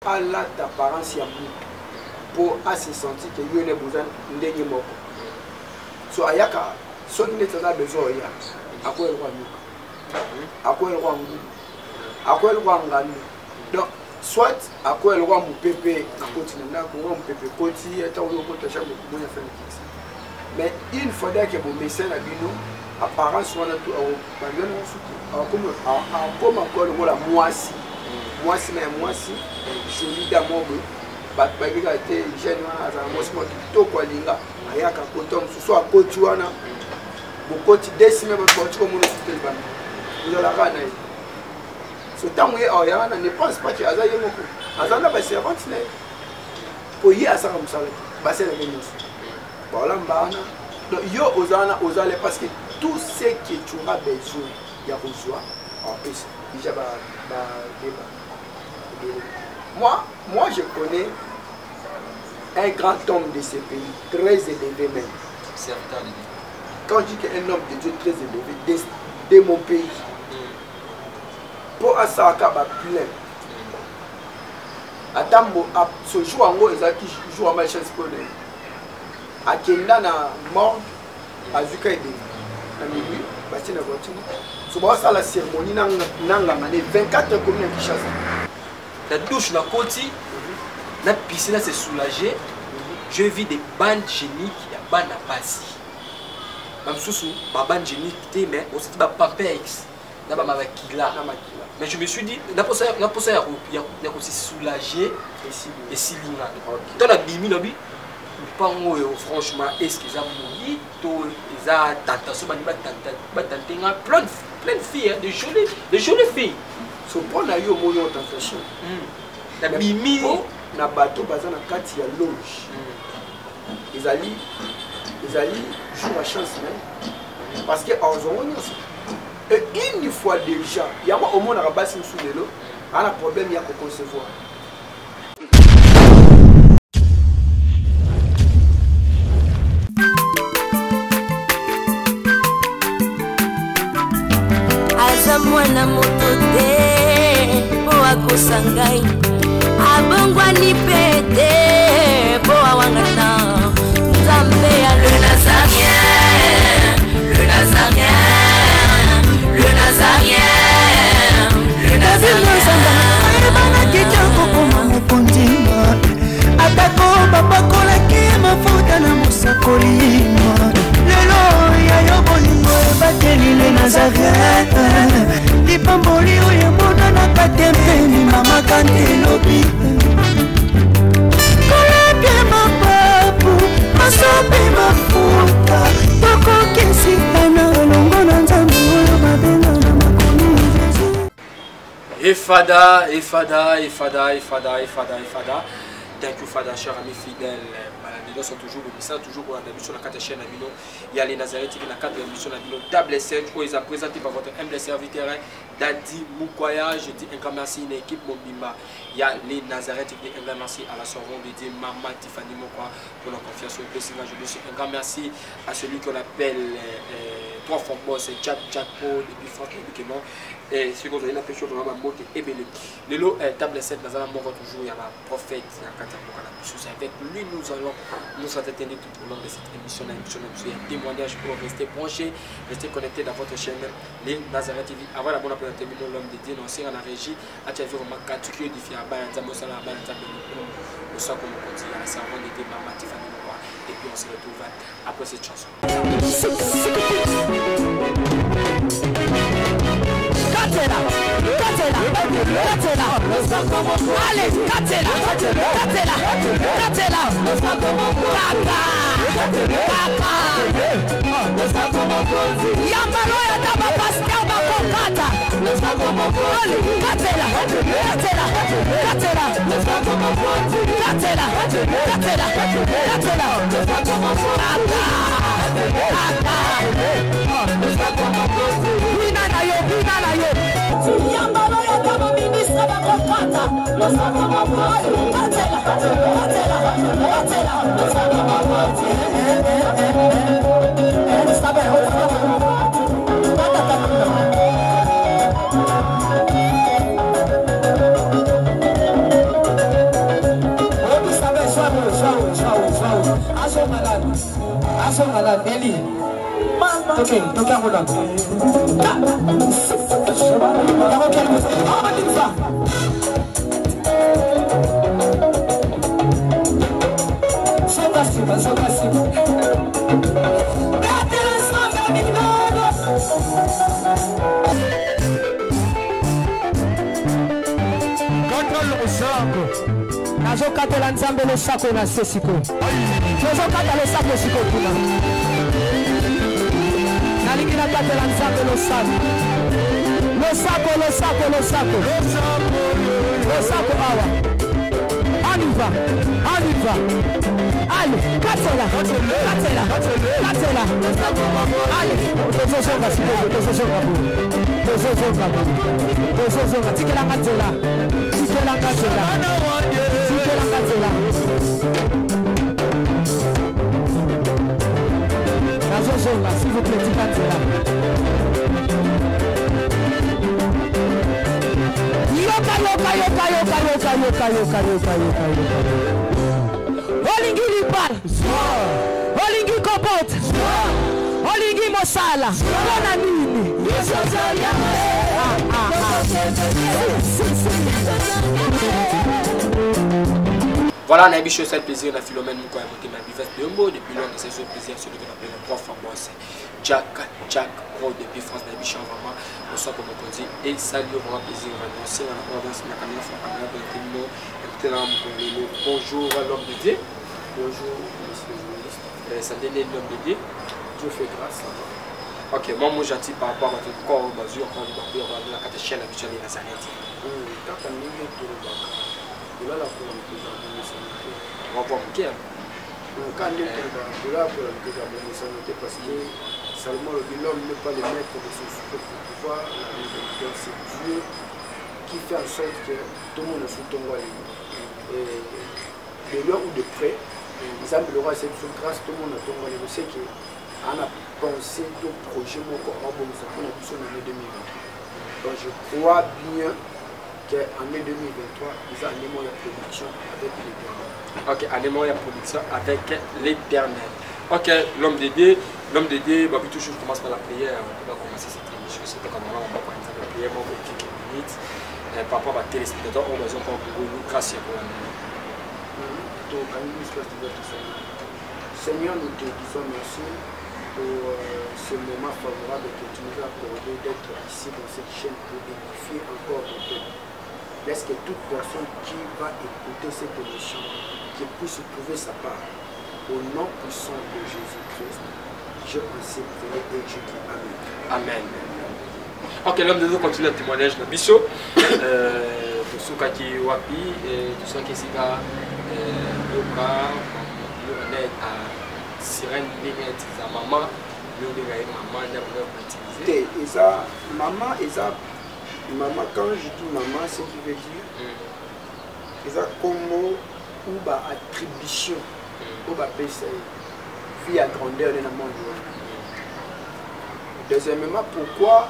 Alata apparence ya mutu po a se sentir que yo ne boza ndenge moko. So ayaka soki neti aza besoin oya akoya lokola nyoka, akoya lokola ngubu, akoya lokola ngando. Donc soit akoya lokola mopepe akoti na ndako, lokola mopepe ekoti ntango oyo okota chambre okomoni afandi kiti. Mais une fois dake bomesana na bino apparence wana to bandela na suki akoma koya lokola mwasi, mwasi na ya mwasi jolie dame oyo boye bato bayebi kaka te jeune wana azala mwasi moko kitoko alinga ayaka kota mosusu akoti wana bokoti de semaine bato bauti komona suki te libanda ozalaka na ye. So ntango ye aoya wana ne pense pas ke aza ye moko, aza na baservante na ye po ye asaka mosala te, basalaka nyonso baolamba wana. Donc yo oza wana ozale parce que tout ce que tu auras besoin ya kozwa apesa déjà badeba ebele. Moi je connais un grand homme de ce pays, très élevé même. Serviteur de Dieu. Quand je dis qu'un homme de Dieu très élevé de mon pays, po asalaka ba plein ata mbo ce jour yango ezalaki jour ya malchance mpo na ye, akenda na morgue azwika ebele na minuit batie na voiture so baosala cérémonie na nganga ne 24 commune ya Kinshasa. Na douche na koti na piscine na se soulager, je vis des bandes géniques ya bana basi bamosusu ba bande génique te, mais osati ba pampex na ba makila. Mais je me suis dit na posa ya ko se soulager esilinga to na bimi lobi lupango oyo franchement est ce que eza moli to eza tentation bandi batante nga plein de filles, hein, de jolies filles. So mpo na yo omoni oyo tentation na bimi na bato baza na kati ya loge, ezali jour ya chance na ye parce que azongo nyonso. Et une fois déjà yango omonaka basi mosusu lelo ana problème ya koconcevoir. Aza mwana moto te mpo akosa ngai, abongwani mpe te mpo awangana Nzambe ya le Nazarien, le Nazarien, le Nazarien, le Nazarien. Ayebanaki te kokoma mokonzi, atako bapakolaki mafuta na mosakoli. Lelo ya yo bolingo ebateli le Nazaret, lipamboli oyo emonanaka te mpeni mama kante elobi kolapia mapapu masope mafuta tokokesitana elongo na Nzambe oyo babenga na makomi Jésus. Efada, Efada, Efada, Efada, Efada, Efada. Thank you, Father, cher ami fidèle. Balandi sont toujours bomisa, toujours kolanda biso na kati ya chaîne na bino ya les Nazareth TV, na kati ya émission na bino Table 7 oyo eza présenté par votre humble serviteur Dadi Mukwaya. Je dis un grand merci à l'équipe mobimba ya les Nazareth TV, un grand merci à la servante de Dieu Maman Tiffany Mokwa pour la confiance au Pessinga. Je dis un grand merci à celui qu'on appelle trois fois boss Jack Jack Paul depuis France depuis non et ce qu'on a la pêche vraiment mbote ebele. Lelo Table 7 nazala moko toujours ya ba prophète ya kati ya mboka na biso. C'est avec lui nous allons nous entretenir tout au long de cette émission na émission na biso ya témoignage pour rester branché, rester connecté dans votre chaîne les Nazareth TV. Avant la bonne présenter bino l'homme de Dieu non c'est la régie a tia vraiment cantique édifié ba nzambe osala ba nzambe lokumu osako mokonzi ya la servante de Dieu Maman Tiffany Mokwa et puis on se retrouve après cette chanson. Katela, Katela, Katela, allez, Katela, Katela, Katela, Kaka, Kaka, Yambalo ya taba pasteur bakokata, allez, Katela, Katela, Katela, Katela, Katela, Katela, Kaka, Kaka, Bina na yo, bina na yo. Yambalo ya taba ministre bakokata, Katela, Katela, Katela, Azonga na Eli. Toke, toke yango nano. Yango kele moto. Zonga nsima, zonga nsima. Betela nzambe minano. Kata losako. Nazokatela nzambe losako na se sikoyo. Tozokata losako sikoyo kuna. Nalingi nakatela nzambe losako. Losako, losako, losako. Losako awa. On y va, on y va. Allez, katela, katela, katela. Allez, tozozonga sikoyo, tozozonga boye. Tozozonga boye. Tozozonga, tikelanga nzela. Tikelanga nzela. Tikelanga nzela. Nazozonga, s'il vous plaît, tika nzela. Yoka, yoka, yoka, yoka, yoka, yoka, yoka, yoka, yoka, yoka. Olingi libala. Olingi kobota. Olingi mosala. Mpona nini? Ah, ah, ah. Si, si, si. Voilà, nayebi biso esali plaisir na Philomène moko ya motema ya Bivette Dembo depuis Londres, c'est ce plaisir celui qu'on appelle le prof boss Jack Jack Pro depuis France, nayebi biso vraiment bonsoir pour mokonzi et salut vraiment plaisir vraiment c'est na province na caméra fra caméra de Tino écoutez na mokolo lelo. Bonjour l'homme de Dieu. Bonjour monsieur le journaliste. Sandene l'homme de Dieu. Dieu fait grâce. Ok, moi moi gentil par rapport à votre corps bazur encore du bateau la carte chaîne habituelle de Nazareth. Kaka ndenge tolobaka kolala kola moto bomesano te. On va voir moke. Kaka ndenge tolobaka kolala kola moto bomesano te parce que Salomon alobi l'homme n'est pas le maître de son propre pouvoir, la révélation. Donc c'est Dieu qui fait en sorte que tout le monde soit tongo aleli. Et de loin ou de près, Nzambe le roi c'est biso grâce tout le monde atongo aleli. C'est que ana pensé to projet moko abongisa mpona biso na année 2023. Donc je crois bien qu'année 2023 eza année moko ya production avec l'Éternel. Ok, année moko ya production avec l'Éternel. Ok, l'homme de Dieu, l'homme de Dieu, bah, toujours je commence par la prière. On va commencer cette émission, c'est comme on va commencer la prière, on va quelques minutes. Par rapport à téléspectateurs, on va encore beaucoup grâce à vous. Seigneur, nous te disons merci pour ce moment favorable que tu nous as accordé d'être ici dans cette chaîne pour édifier encore ton peuple. Laisse que toute personne qui va écouter cette émission, qui puisse trouver sa part. Au nom puissant de Jésus-Christ, je ainsi prié et je dis Amen. Amen. Ok, l'homme de Dieu continue à témoignage na biso. Tosukaki wapi, tosukaki esika yoka yoka nde a sirène ndenge etiza mama yo ndenge aye mama nde abanda koutiliser. Te, eza mama, eza mama. Quand je dis mama, ce qui veut dire eza kombo ou ba attribution oyo bapesa ye vie ya grandeur nde na monde wana. Deuxièmement, pourquoi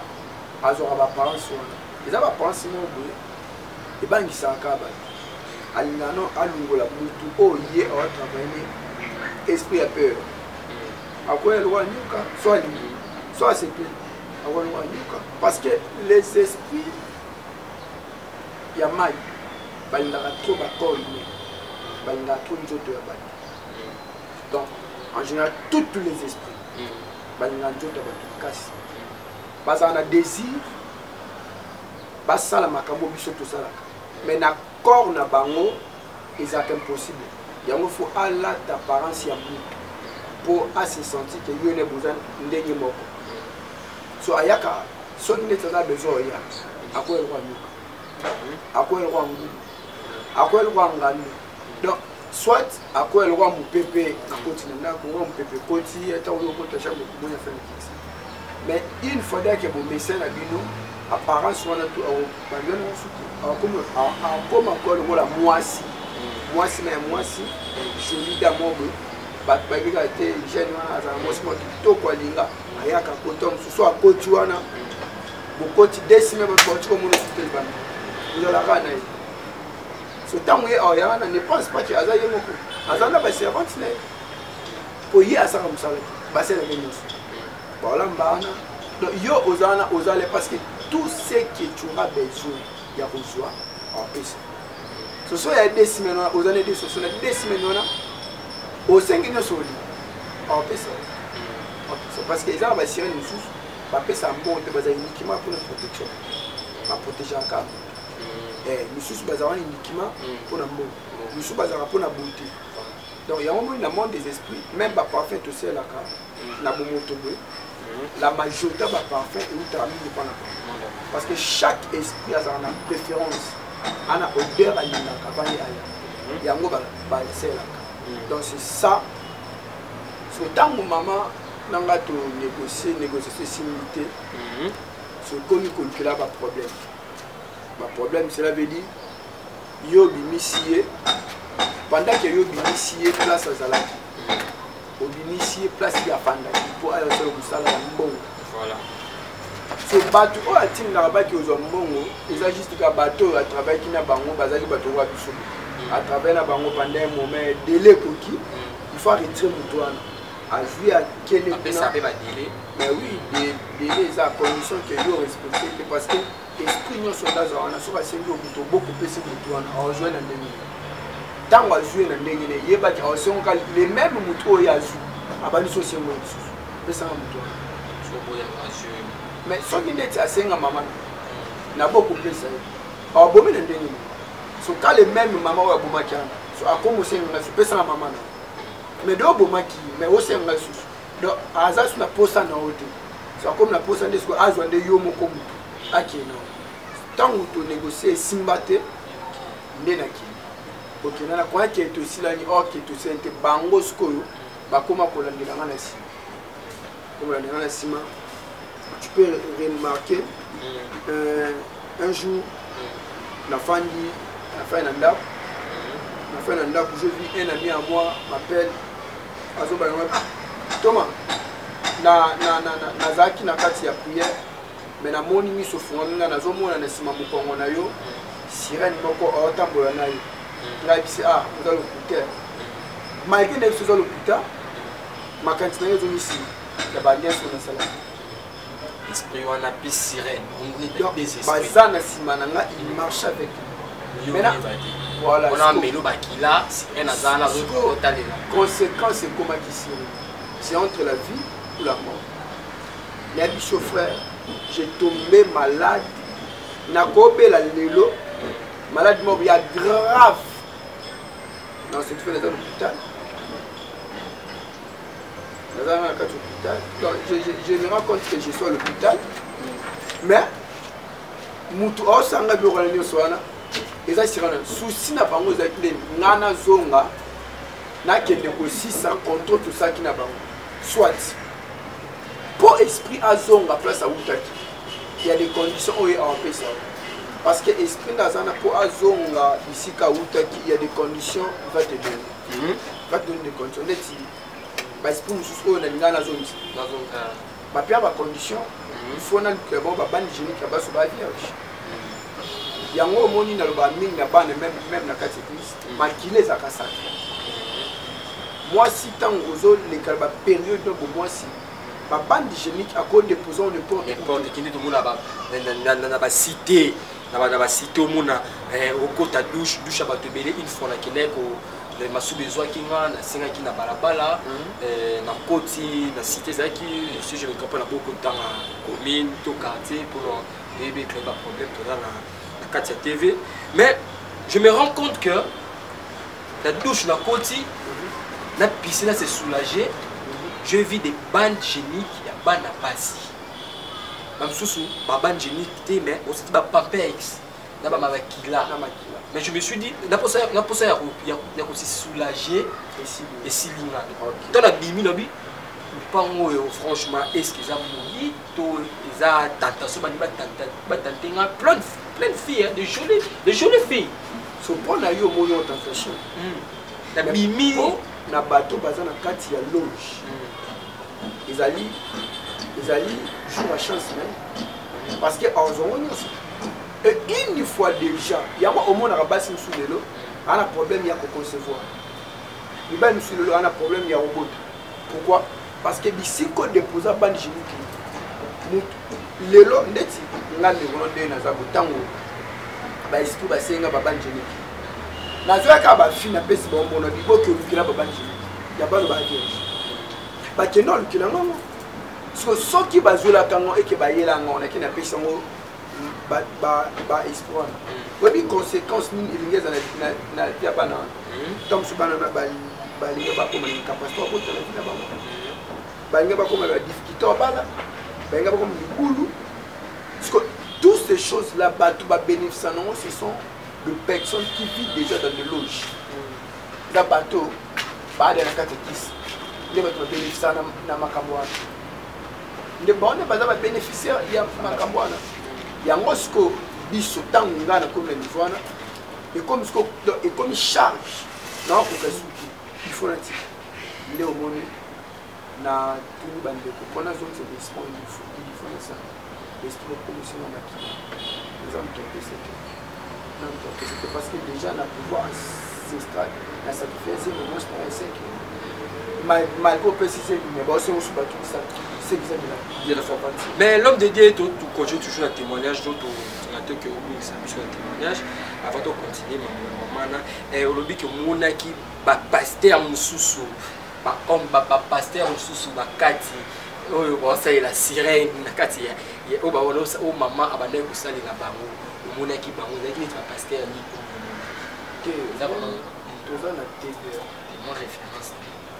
azwaka baparence wana? Eza baparence moko boye ebangisaka kaka bato. Alingaka no alungola mutu oyo ye aotravaille esprit ya peur. Akoya lokola nyoka, so alingi so asepeli akoya lokola nyoka, parce que les esprits ya mai balingaka trop bacorps humain, balingaka trop nzoto ya bato. Donc en général tous les esprits balingaka nzoto ya bato makasi, bazala na désir basala makambo biso tosalaka, mais na corps na bango ezalaka impossible. Yango faut alata apparence ya mutu po ase sentir que yo ne boza ndenge moko. So ayaka soki neti aza besoin oya, akoya lokola nyoka, akoya lokola ngubu, akoya lokola ngando. Donc soit akoya lokola mopepe akoti na ndako, lokola mopepe ekoti ata oyo okota chambre okomoni affaire ekiti. Mais une fois dès que bomessin na bino apparence wana to bandela na suki akoma koya lokola mwasi, mwasi na ya mwasi joli dame oyo boye bato bayebika te jeune wana azala mwasi moko kitoko alinga ayaka kota mosusu akoti wana bokoti desime bato bauti komona suki te libanda ozalaka na ye. So ntango ye aoya wana ne pense pas que aza ye moko, aza na baservante na ye. Mpo ye asaka mosala te, basalaka nyonso, baolamba wana. Donc yo oza wana, ozale, parce que tout ce que tu auras besoin ya kozwa, apesa. Soso ya 2 semaines wana, oza na de soso na 2 semaines wana, osengi nyonso oli, apesa, parce que eza na basirene mosusu bapesa mbongo te, baza uniquement mpona protection, baprotégeaka. Misusu bazala wana uniquement mpona mbongo, misusu bazalaka mpona beauté. Donc yango moni na monde des esprits, même baparfum tosalelaka na bomoto boye, la majorité ya baparfum eutaka mingi mpona bango, parce que chaque esprit azalaka na préférence ana odeur alingaka vani aya, yango basalelaka. Donc c'est ça. So ntango mama na nga tonégocie, négociation esimbi te, so ekomi kolukela baproblème, baproblème. Cela veut dire yo obimisi ye, pendant que yo obimisi ye place azalaki, obimisi ye place ye afandaki mpo aya osala mosala ya mbongo. So bato oyo atindaka baki ozwa mbongo eza juste ka bato oyo atravaillaki na bango, bazalaki bato oyo biso atravaille na bango pendant un moment, délai ekoki, il faut retirer moto wana, azwi, akende. Apesa mpe badélai. Mais oui, délai eza à condition que yo respecte te, parce que esprit nyonso nde azwa wana, soki asengi yo moto, obokopesi moto wana, azwi na ndenge nini? Ntango azwi na ndenge nini, yebaki aosengoka le même moto oyo azwi, abandi so osengo ye lisusu, pesanga moto wana. Mais soki ndeti asenga mama na bokopesa ye, abomi na ndenge nini? So ka le même mama oyo abomaki wana, so akomi osenga ngai, so pesanga mama na, mais de obomaki, mais osenga ngai susu. Donc aza su na posa na yo te, so akomi na posa nde sikoyo azwa nde yo moko motu akende. Ntango tonégocie esimba te, nde nakende, okenda na koya ke tosilani, or ke tosilani te. Bango sikoyo bakóma kolandela nga na nsima, kolandela nga na nsima. Tu peux remarquer, un jour nafandi, nafandi na ndako, nafandi na ndako, je vis un ami à moi m'appelle, azobanga: "Ah Thomas, nazalaki na kati ya prière, mais namoni miso efungwami, ngai nazomona na nsima mokongo na yo sirène moko aotambola na yo." Ngai bisi: "Ah, oza lokuta." Malgré na biso oza lokuta, makanisi na yo ezongi nsima ya banyonso nasalaki. Esprit wana mpe sirène. Baza na nsima na nga, il marche avec. Maintenant voilà, melo bakila sirène aza na azotalela. Conséquence ekomaki sirène, c'est entre la vie ou la mort. Ya biso frère, j'ai tombé malade, nakobela lelo malade moko ya grave dans cette fois, naza l'hôpital, naza na kati hôpital. Donc je me rends compte que je suis à l'hôpital, mais mutu aosanga biloko wana nyonso wana eza sika na susi na bango. Ezalaki nde nga nazonga, nakende kosisa contrôle tosalaki na bango, soit mpo esprit azonga place awutaki, il y a des conditions oyo awapesa, parce que esprit nde aza na mpo azonga bisika awutaki, il y a des conditions va te donner, va te donner des conditions. Neti baesprit mosusu oyo nalingaa nazongisa, bapia bacondition, il faut nalukela bango babande hygiénique ya baso bavierge. Yango omoni naloba mingi na bana, même na kati église, makila ezalaka sacré. Mwasi, ntango ozoleka bapériode no bomwasi, babande hygiénique akodépose n'importe. N'importe kende, tomona na bacité, na bacité, omona okota douche, douche ya bato ebele. Une fois nakendaki, masuba ezwaki nga, nasengaki na balabala, nakoti na cité, ezalaki, si je me trompe, na bokotanga commune to quartier, mpona toyebi ecrée baproblème, toza na kati ya TV. Mais je me rends compte que na douche nakoti, na piscine, na se soulager, je vis des bandes hygiéniques ya bana basi bamosusu, babande hygiénique te, mais osati bapampers na bamakila. Mais je me suis dit, naposa ya kose soulager, esilinga to nabimi, nabi lupango oyo, franchement, est ce que eza moli to eza tentation? Bandi batente nga, plein plein de filles, de jolies, de jolies filles. So mpo na yo omoni oyo tentation? Nabimi. Na bato baza na kati ya loge, ezali jour ya chance na, parce que ozongo nyonso. Et une fois déjà, yango omonaka basi mosusu lelo ana problème ya koconcevoir, mibali mosusu lelo ana problème ya kobota. Pourquoi? Parce que bisika odeposa bande génique, mutu lelo ndeti nga ndeko no ndenge naza botango, baesprit basenga babande génique, nazwaka bafi, napesi bango mona biboki, olukela babande génique ya bana bavierge, bakende olukela ngango. Siko soki bazwelaka yango eke bayela yango, nake napesi yango baesprit wana, oyebi conséquence nini elingi eza na ya bana wana? Ntango mosusu bana na balingi bakoma na incapacité bakota na vie na bango, balingi bakoma na badifficulté ya bana, balingi bakoma libulu. Parce que toutes ces choses là, bato babénéficia nango, ce sont de personnes qui vivent déjà dans des loges. Eza bato baada na kati ya kisi nde bato babénéficia na makambo wana, nde bango nde baza babénéficiaire ya makambo wana. Yango sikoyo biso, ntango ngai nakomi na niveau wana, ekomi sikoyo, ekomi charge, nakokoka suki, il faut natika. Nde omoni na tuni bandeko mpona azongisa esprit, il faut nasala esprit okomisinga makila. Eza moto apesa te, na moto apesa te, parce que déjà na pouvoir ancestral na sacrifie zemi mwasi na 5, malgré opesi zemi, mais baosengo so bato sekisa de la serpentine. Mais l'homme de Dieu, tu continues toujours un témoignage, donc tu que obongisa biso na témoignage avant de continuer mamana. Olobi ke omonaki bapaster mosusu, bahomme, bapaster mosusu bakati oyo baosalela sirène na kati oyo oyo mama abandaki kosalela bango. Omonaki bango ezalaki neti bapaster nini? Te, toza na TV. Témoin référence.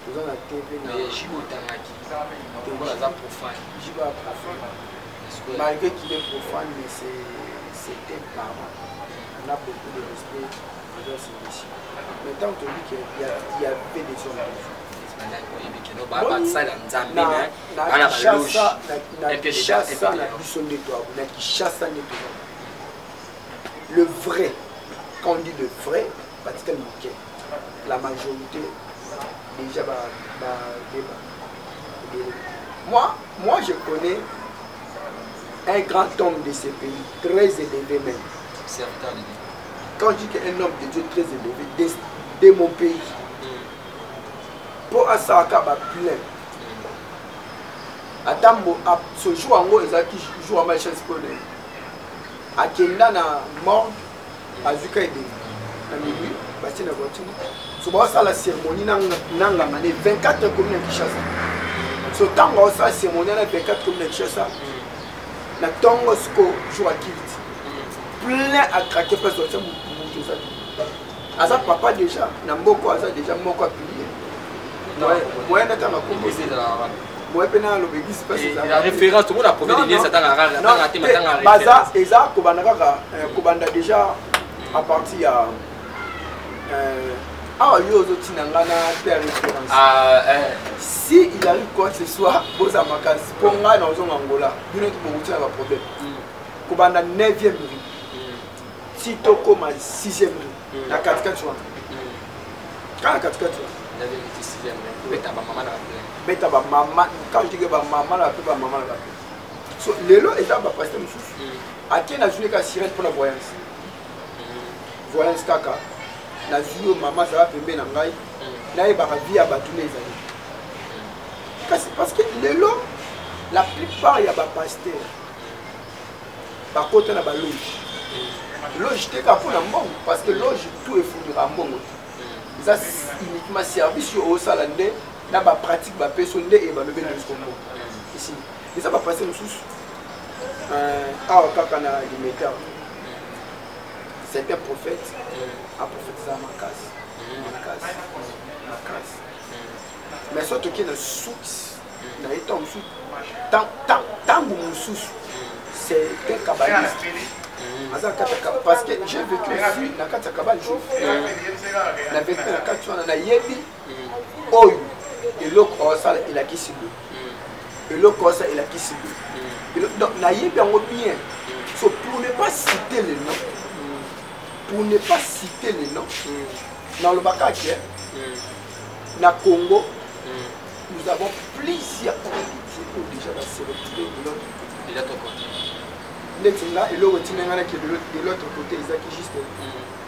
Toza na TV. Na jibe otangaki, aza profane. Jibe aza profane, malgré qu'il est profane, mais c'est un parent, on a beaucoup de respect envers ce monsieur. Mais tant que dit qu'il y avait des hommes basala Nzambe. Na Kinshasa, na Kinshasa na biso nde toabu, na Kinshasa nde toabu, le vrai, quand on dit le vrai, batikali moke, la majorité déjà ba ba ba. Moi, je connais un grand homme de ce pays, très élevé même. Serviteur de Dieu. Quand je dis qu'un homme de Dieu très élevé de mon pays, mpo asalaka baplein, ata ce jour yango ezalaki jour ya malchance mpo na ye, akenda na morgue, azwika ebele na minuit, batie na voiture, so baosala cérémonie na nganga ne 24 commune ya Kinshasa. So ntango aosala cérémonie na 24 commune ya Kinshasa na ntongo, siko jour akiliti plein atrake place batia moto eza te. Aza papa déjà na mboko, aza déjà moko apilie moyen natanga kombo, moyen mpe naloba église. Référence, tomona prophète Elias atanga te, matanga. Baza eza kobanda kaka, kobanda déjà à partir ya awa yo ozotina nga na te ya référence. Si il arrive quoi que ce soit, boza makasi mpo ngai nazonga Ngola, bino ti bokuti na baproblème. Kobanda 9e rue ti tokóma 6e rue, na katikati wana, kaka na katikati wana. Beta bamama na baplein. Beta bamama, quand je dis que bamama na bape, bamama na bape. So lelo eza bapaster mosusu ake, nazwi kaka sirène mpona voyance, voyance kaka nazwi oyo mama azala pembe na ngai, nayebaka vie ya bato nde ezali kasi. Parce que lelo la plupart ya bapaster bakota na baloge, loge te kaka mpona mbongo, parce que loge tout efundika mbongo te, eza uniquement service oyo osala nde na bapratique bapeso nde ebalobeli biso mbongo esi. Eza bapaster mosusu awa kaka na Limete, c'est un prophète, aprofétisa makasi makasi makasi, mais so tokei na source na ye, ntango mosusu, ntango mosusu c'est un kabbaliste, aza kati ya, parce que j'ai vécu aussi na kati ya kabbale juif, na vécu na kati wana, nayebi oyo eloko aosala elakisi boye, eloko aosala elakisi boye, donc nayebi yango bien. So pour ne pas citer le nom, pour ne pas citer le nom, nalobaka ke na Congo nous avons plusieurs hommes de Dieu oyo déjà base retrouvé de l'autre côté. De l'autre côté. Neti nga, eloko etina nga nake de l'autre côté ezaki juste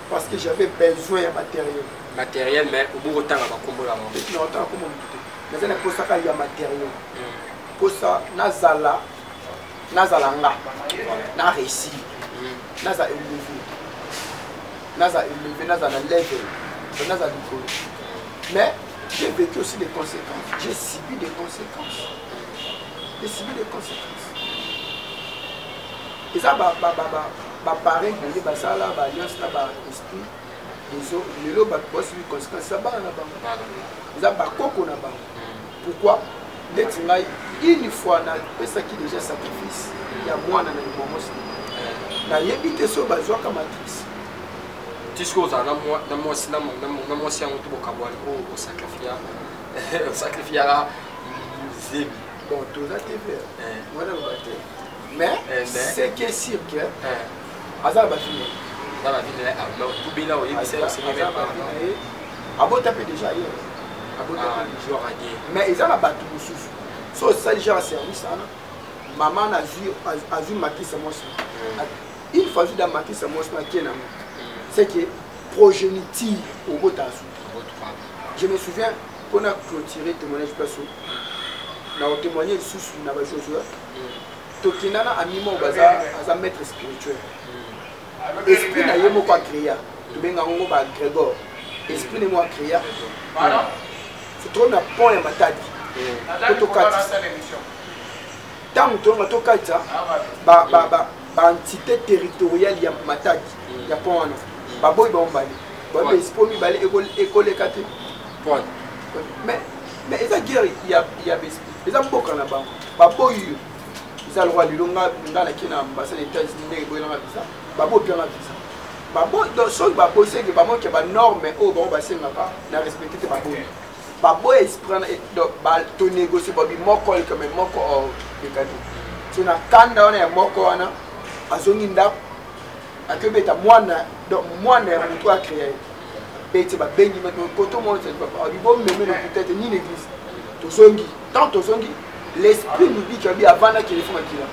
parce que j'avais besoin ya matériel. Matériel, mais oboki otanga bakombo na bango? Na otanga kombo motu te. Naza na posa kaka ya matériel, posa nazala, nazala nga na réussir, naza élevé, naza élevé, naza na level, naza likolo. Mais j'ai vécu aussi des conséquences, j'ai subi des conséquences, j'ai subi des conséquences. Eza baparrain ebele basala baalliance na baesprit ezo. Lelo bato basubi conséquence, eza bana na bango, eza bakoko na bango. Pourquoi? Neti ngai, une fois napesaki déjà sacrifice ya mwana na libomosi, nayebi te so bazwaka matrice. Ti soki ozala na mwasi, na mwasi yango to bokabwani, oyo osacrifiaka zemi? Bon, toza te ver wana, loba te, mais ce qui est sûr que aza na bavie. Aza na vie na ye, tubela oyebisa. Aza na bavie na ye, abota mpe déjà ye, abota mpe déjà. Gloire à Dieu. Mais eza na bato mosusu, so osali genre service wana, mama nazwi, azwi makisa mwasi. Une fois azwi da makisa mwasi, akie nango, c'est que progéniture obota asu. Je me souviens, mpona clôturer témoignage, place na kotémoigne lisusu na bajosua, tokenda na ami moko baza, aza maître spirituel, esprit na ye moko acréa, tobenga yango bagrégor, esprit ne moko acréa. So tokomi na pont ya Matadi po tokatisa. Ntango toyonga tokatisa, baentité territoriale ya Matadi, ya pont wana, baboyi bango mibale, baboyi baesprit mibale ekoleka te. Mais eza guerre ya baesprit, eza mboka na bango, baboyi yo. Eza lokwa lelo nga nake na ambassade États-Unis, ndenge eboyelanga visa, baboyi visa. Baboyi, donc soki baboyi, seke bamoke banorme oyo bango basengaka na respecte te. Baboyi, baboyi esprit wana. Donc tonégocie, babi moko eleka, mais moko leka te. So na kanda wana ya moko wana, azongi ndako, akobeta mwana, donc mwana ya motu acréa ye, beti. Babengi koto moko, bomeme lokuta ete nini église. Tozongi, tant tozongi, l'esprit nous dit que avandaki elefo makila.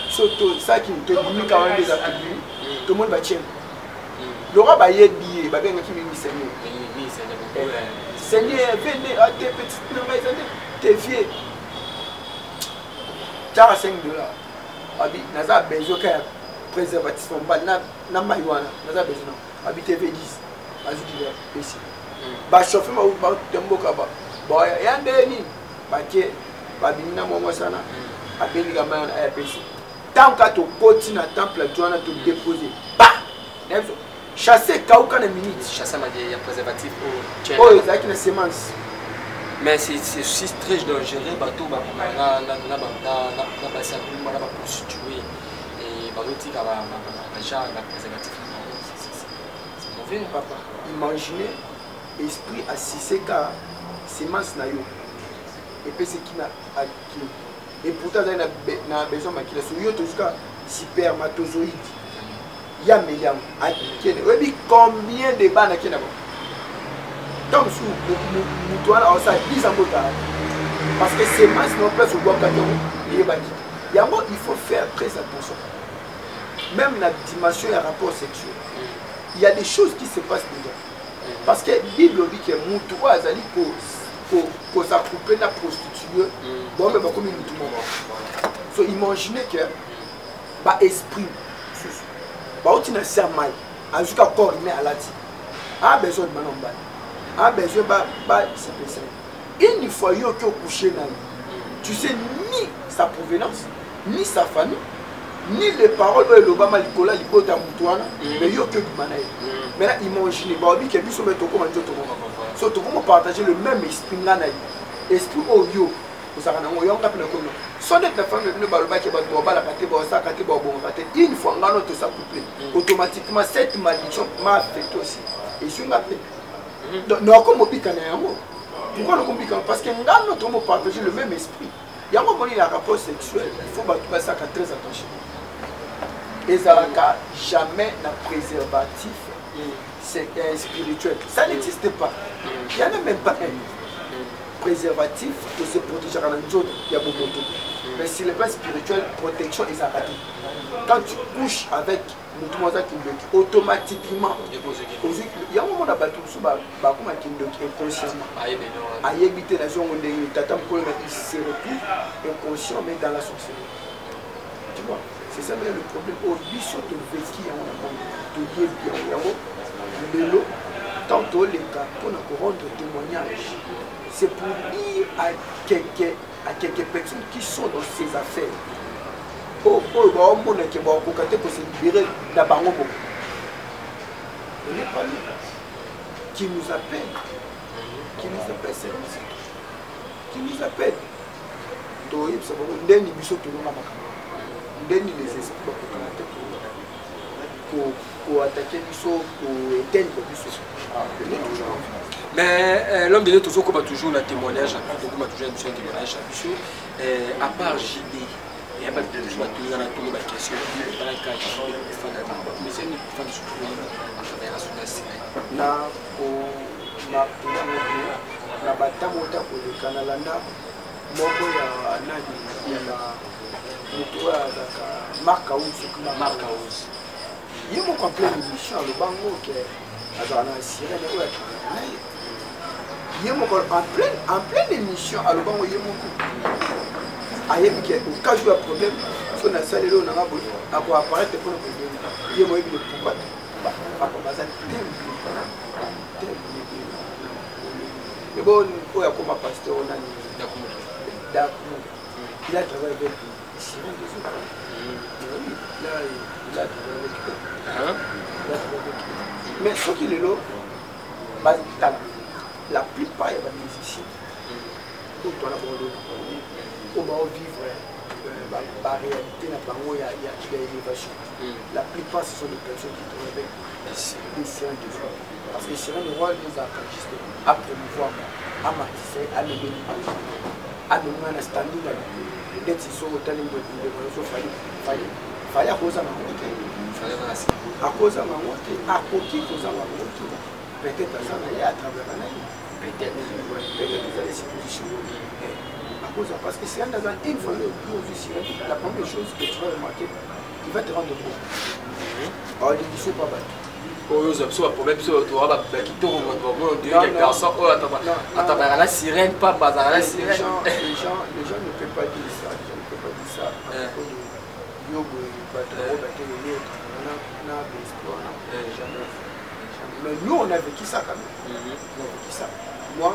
So tosalaki, tobimika wana nde eza, tobimi, tomoni batieme lokwa bayebi ye, babengaki mingi Seigneur, Seigneur, vene ate petite na ngai eza nde te vie, tiaka 5 $. Abi naza besoin ka ya préservatif mobali na mai wana, naza besoin na. Abi tv 10, azwi pesi. Bachauffeur bauta mboka baya ya nde nini, bake, babimi na mwa mwasi wana, abendika mai wana, aya pesi. Tant ka tokoti na temple ya wana, todépose ba na biso, chasse ekauka na minute. Chasse ya préservatif? Oyo ezalaki na semence. Mais c'est aussi très dangereux. Bato na basi ya ndumba, na baprostitué, bazotika bagenre bapréservatif na bango, c'est mauvais. Papa, imaginez, esprit asise ka semence na yo, epesaki na akili, et pourtant azali na besoin makila. So yo tozuka spermatozoïde ya meli yango, akende. Oyebi combien de bana akende bango? Ntango mosusu moto wana aosala 10 ans botala, parce que semence na place obwakaki yango, eyebaki yango. Il faut faire très attention, même na dimension ya rapport sexuel, il y a des choses qui se passent dedans, parce que Bible olobi ke mutu oyo azali kosacouple na prostitue, bombe bakomi mutu moko. So imagine que baesprit mosusu bauti na se ya mai, azwika corps humain, alati, a besoin de bana mobali, a besoin basepesa. Une fois yo oki ocouche na ye, tu sais ni sa provenance, ni sa famille, ni les paroles oyo elobama likolo ya libota ya motu wana, mais yo oki obima na ye. Maintenant imagine, baobi ke biso mpe tokóma nzoto moko, so tokóma partager le même esprit. Nga na ye, esprit oyo yo ozalaka nango, yo nga mpe nakomi so neti na famille bino balobaki bato babalaka te, baosaka te, babongaka te. Une fois nga no tosacouple, automatiquement cette malédiction m'a affecté aussi, esui nga mpe. Donc nakomobika na yango. Pourquoi nakomobika? Parce que nga no tokomo partager le même esprit. Yango omoni, na rapport sexuel, il faut bato basaka très attention. Ezalaka jamais na préservatif, c'est spirituel, ça n'existe pas. Il y en a même pas un préservatif to se protéger na nzoto ya bomoto, mais sur le plan spirituel, protection ezalaka te. Quand tu couches avec Motu moko aza kindoki, automatiquement ozwi yango. Mona bato mosusu bakoma kindoki inconsciemment, ayebi te nazwi yango ndenge tata mokolo na, il se retrouve inconscient mais dans la sorcellerie, tu vois. C'est ça même le problème oyo biso toveki yango na monde, toyebi yango. Yango lelo tant toleka mpona korendre témoignage, c'est pour dire à quelques personnes qui sont dans ces affaires, oyo baomona ke bakokoka te kose libérer na bango moko. On n'est pas là qui nous appelle, qui nous appelle, c'est qui nous appelle. Toyebisa bango ndeni biso tolonga makambo, ndeni les esprits bakokana te koattaquer biso, koéteindre biso. On est toujours en vie. Mais l'homme de Dieu, tozokoma toujours na témoignage, tokoma toujours na biso na témoignage na biso. À part JB, ya bato mosusu batunga na tuni baquestion etalaka JB kofanda, mais kofanda surtout atravers suna sirene. Na komartelango bien na batango ta koleka, nalanda moko ya nani, ya ba moto oyo azalaka Mark House, soki Mark House. Ye moko en pleine émission alobango ke azalaka na sirene oyo akendaka na ye. Ye moko en pleine émission alobango, ye moko ayebi ke au cas où ya problème, so nasaleli oyo nanga boye, akoapparaître mpona kobenga ye. Moyebi le pourquoi papa baza temple temple. Ebo oyo akoma pasteur oyo nani, Daku, il a travaillé avec les sirènes des autres. Oui, là, il a travaillé avec eux. Il a travaillé avec eux. Mais soki lelo batala, la plupart ya bamusicien oyo twana bango, oyo baovivre baréalité na bango ya élévation, la plupart, ce sont des personnes qui travaillent avec des sirènes de roi, parce que sirène de roi ezalaka juste à promouvoir, amatise, amemeli, amemi na standing ya likolo. Neti so otali ndeko nyonso, Fally, Fally, Fally akozanga yango te, akozanga yango te, akoki kozanga yango te. Peut-être aza na ye, atravers na ye, peut-être eza des suppositions akoza, parce que sirène aza, une fois ozwi sirène, la première chose que tu vas remarquer, il va te rendre beau. Aolingi pa bato. Oyo ozwa biso baproblème, biso toa bakitoko, bato bamona garçon oyo atabaka na sirène, pa bazalaka na sirène. Les gens ne peuvent pas dire ça, les gens ne peuvent pas dire ça à propos de yo boye. Bato bango batelemi na baesprit wana, jamais. Mais nous, on a vécu ça quand même, on a vécu ça. Moi,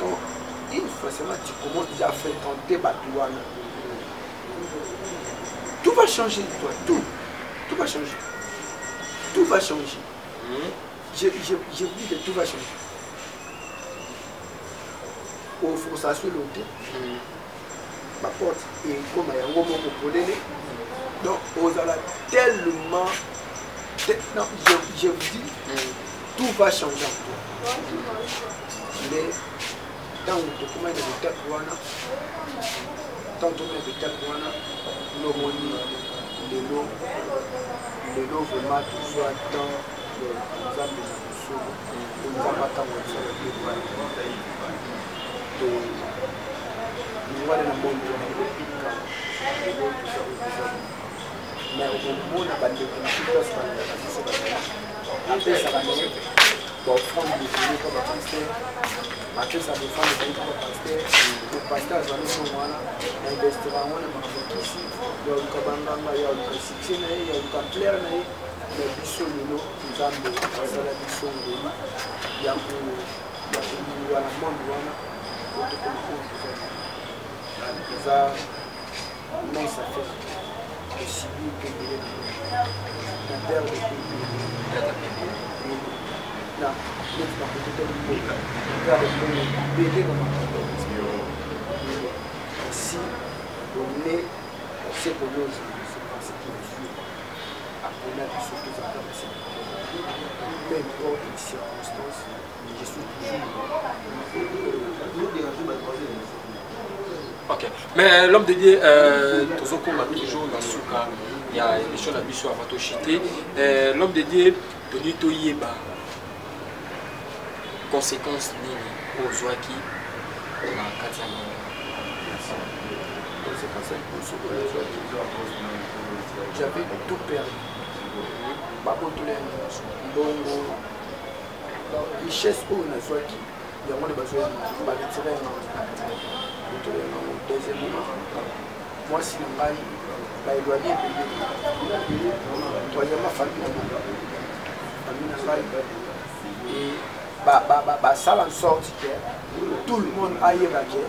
donc, une fois seulement tu commences déjà à fréquenter bato wana, tout va changer, toi, tout, tout va changer, tout va changer. Je vous dis que tout va changer. Oforçation elo te, baporte ekoma yango moko polele. Donc ozala tellement, non, je vous dis, tout va changer en toi. Mais ntango tokomai na étape wana, ntango tokomai na étape wana, nomoni lelo, lelo vraiment tozwa temps Nzambe na mosolo, Nzambe atango biso to wana na monde wana ekopika. Lelo toza oyo toza, mais okomona bandeko mosusu place balandaka biso, bazali apesaka na ye baoffrande ebele mpo bapasteur, bapesa baoffrande ebele mpo bapasteur. Pasteur azwali mbongo wana, ainvestira yango na makambo ya kisi, ya oluka banganga, ya oluka succès na ye, ya oluka plaire na ye. Mais biso lelo, Nzambe asala biso ngolu ya kolingwa na monde wana po tokoma oyo tozali. Eza mince affaire tosubir mpe ebele na perdre mpe ebele na neti bakoki te mboka perdre mbongo ebele na makambo. Si on est ce qu'on est aujourd'hui, c'est parce que Dieu apona biso tozalaka basi. Peu importe les circonstances, je suis toujours. Ok, mais l'homme de Dieu, tozokoma toujours na suka ya émission na biso. Avant tochite, l'homme de Dieu, toni toyeba conséquence nini oyo ozwaki na kati ya monde. Conséquence ya liboso oyo nazwaki, j'avais tout perdu. Babotola ya nyonso, mbongo, richesse oyo nazwaki yango nde bazwa, baretire yango, botola yango. Deuxièmement, mwasi na ngai baéloigne pembeni. Troisièmement, famille na ngai, famille na ngai et basala en sorte que tout le monde ayeba que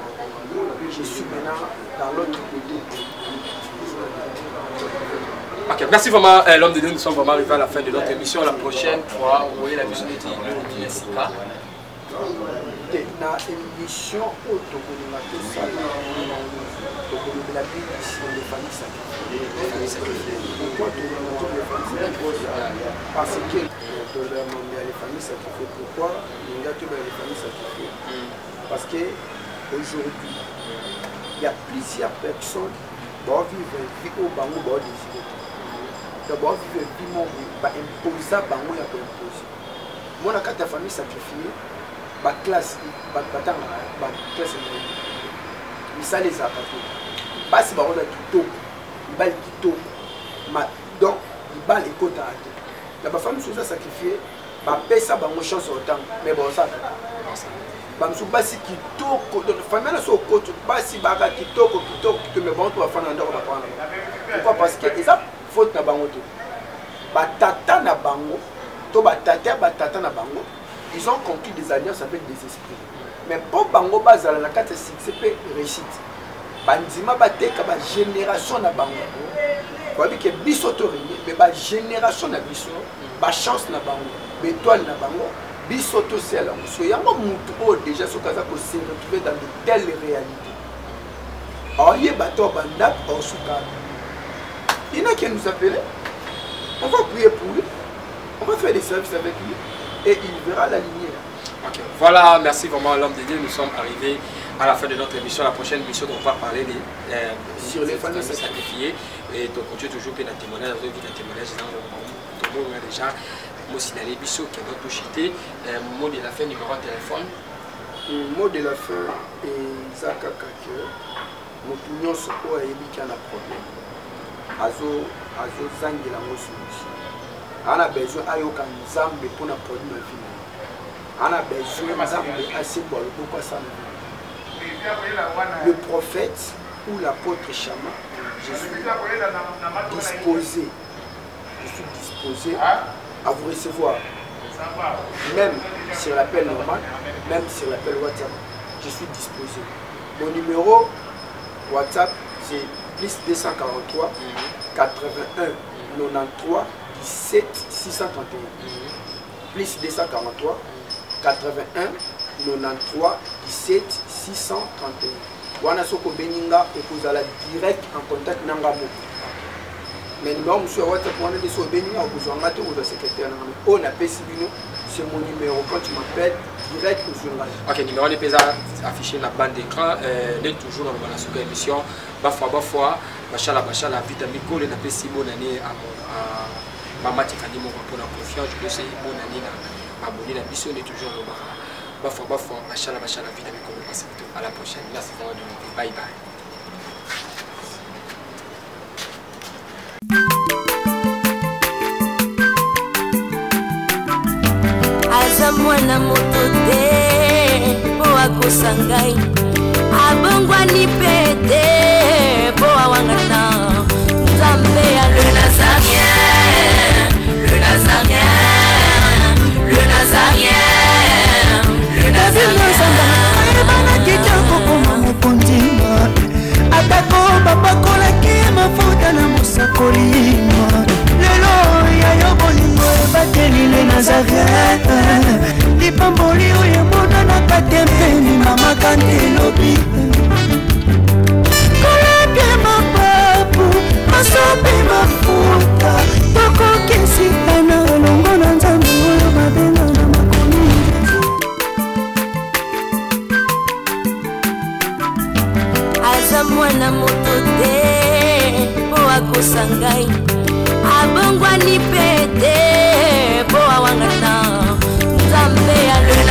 je suis maintenant dans l'autre côté. Ok, merci vraiment, l'homme de Dieu. Nous sommes vraiment arrivés à la fin de notre émission. La prochaine fois, vous voyez la mission de Sika. Te, na émission oyo tokolinga tosala, tokolobela mingi sur les familles sacrifiées. Pourquoi tokolinga to les familles sacrifiées? Parce que tolobela mambo ya les familles sacrifiées. Pourquoi linga tolobela les familles sacrifiées? Parce que aujourd'hui, il y a plusieurs personnes baovivre vie oyo bango baodésire te. Donc baovivre vie moko baimposa bango ya koimpose. Mona, kati ya famille sacrifiée, baclasse batangaka, baclasse na misala ezalaka te. Basi bakoza kitoko, mibali kitoko, donc libala ekotaka te. Na bafamille mosusu eza sacrifié, bapesa bango chance ya kotanga, mais baosala bamosusu basi kitoko. Donc famille na so okoti, basi baka kitoko kitoko kitoko, mais bango to bafanda na ndako bapana na bango. Pourquoi? Parce que eza faute na bango te. Batata na bango to batata ya batata na bango, ils ont conclu des alliances avec des esprits. Mais mpo bango bazala na kati ya succès mpe réussite, bandima bateka bagénération na bango. Bayebi ke biso to régner, mais bagénération na biso, bachance na bango, baétoile na bango, biso tosala yango. So yango, mutu oyo déjà soki aza kose retrouver dans de telles réalités, aoyeba to bandako aosuka. Il n'a qu'à nous appeler, on va prier pour lui, on va faire des services avec lui et il verra la lumière. Ok, voilà, merci vraiment, l'homme de Dieu. Nous sommes arrivés à la fin de notre émission. La prochaine émission, on va parler des, sur les familles sacrifiées. Et donc, continue toujours un témoignage, vous avez un témoignage dans le déjà. Moi, signalé biso qui doit toucher. Mot de la fin, numéro de téléphone. Mot de la fin, eza kaka ke motu nyonso oyo ayebi kia na problème, azozangela yango solution, aza na besoin ayoka Nzambe mpona problème ya vie na ye, aza na besoin Nzambe asembola loboko asala vie, le prophète ou l'apôtre Chama, je suis disposé, je suis disposé à vous recevoir, même sur l'appel normal, même sur l'appel WhatsApp. Je suis disposé. Mon numéro WhatsApp, c'est plus 243 81 93 17 631. Plus 243 81 93 17 631. Wana soki obengi nga, okozala direct en contact na nga moko. Mais numéro mosusu ya WhatsApp wana nde soki obengi nga, okozwa nga te, okozwa secrétaire na nga. Mais oyo napesi bino, c'est mon numéro. Quand tu m'appelles direct, ozwi ngai. Ok, numéro wana mpe eza affiché na bande d'écran. Nde toujours naloba na suka émission, bafwa bafwa, bashala bashala vita mikolo. Napesi bonne année à mama Tifani moko mpona confiance. Je dois bonne année na abonné na biso. Nde toujours nalobaka, bafwa bafwa, bashala bashala vita mikolo. Merci, à la prochaine. Merci vraiment de bye bye. Aza mwana moto te mpo akosa ngai, abongwani mpe te mpo awangana Nzambe ya le Nazarien, le Nazarien, le Nazarien, le Nazarien. Ayebanaki te kokoma mokonzi, atako bapakolaki mafuta na mosakoli. Lelo ya yo bolingo ebateli le Nazaret, lipamboli oyo emonanaka te mpeni mama kante elobi kolapie mapapu masopi mafuta tokokisika na elongo na Nzambe oyo babenga na makomi. Aza mwana moto te mpo akosa ngai, abongwani mpe te mpo awangana Nzambe ya le